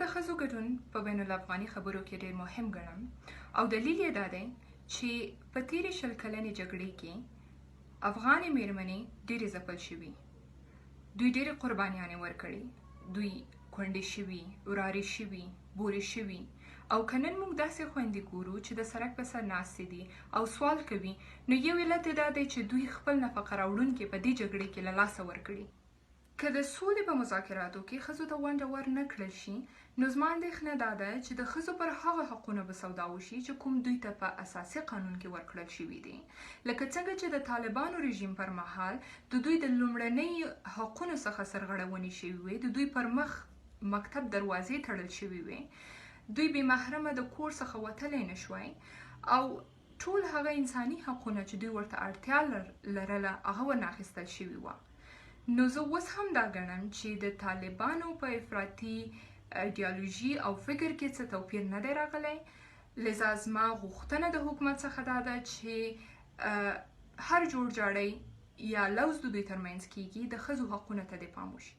زه د ښځو ګډون په بین الافغاني خبرو کې ډېر مهم ګڼم او دلیل یې دا دی چې په تېرې 20 کلنې جګړې کې افغانې مېرمنې ډېرې ځپل شوي، دوی ډېرې قربانیانې ورکړي، دوی کونډې شوي، ورارې شوي، بورې شوي او که نن موږ داسې خویندې ګورو چې د سرک په سر ناستې دي او سوال کوي، نو یو علت یې دا دی چې دوی خپل نفقه راوړونکي په دې جګړې کې له لاسه ورکړي. که د سولې په مذاکراتو کې ښځو ته ونډه ور نه کړل شي، نو زما اندېښنه دا ده چې د ښځو پر هغه حقونو به سودا وشي چې کوم دوی ته په اساسي قانون کې ورکړل شوي دي. لکه څنګه چې د طالبانو رژیم پر مهال د دوی د لومړنۍ حقونو څخه سرغړونې شوي وې، د دوی پر مخ مکتب دروازې تړل شوي وې، دوی بې محرمه د کور څخه وتلی نه شوای او ټول هغه انساني حقونه چې دوی ورته اړتیا لرله هغه ورنه اخیستل شوي وه. نو زه اوس هم دا ګڼم چې د طالبانو په افراطي ایډیالوژي او فکر کې څه توپیر نه دی راغلی. لذا زما غوښتنه د حکومت څخه دا ده چې هر جوړجاړی یا لوظ د دوی ترمنځ کیږي، د ښځو حقونه ته دې پام وشي.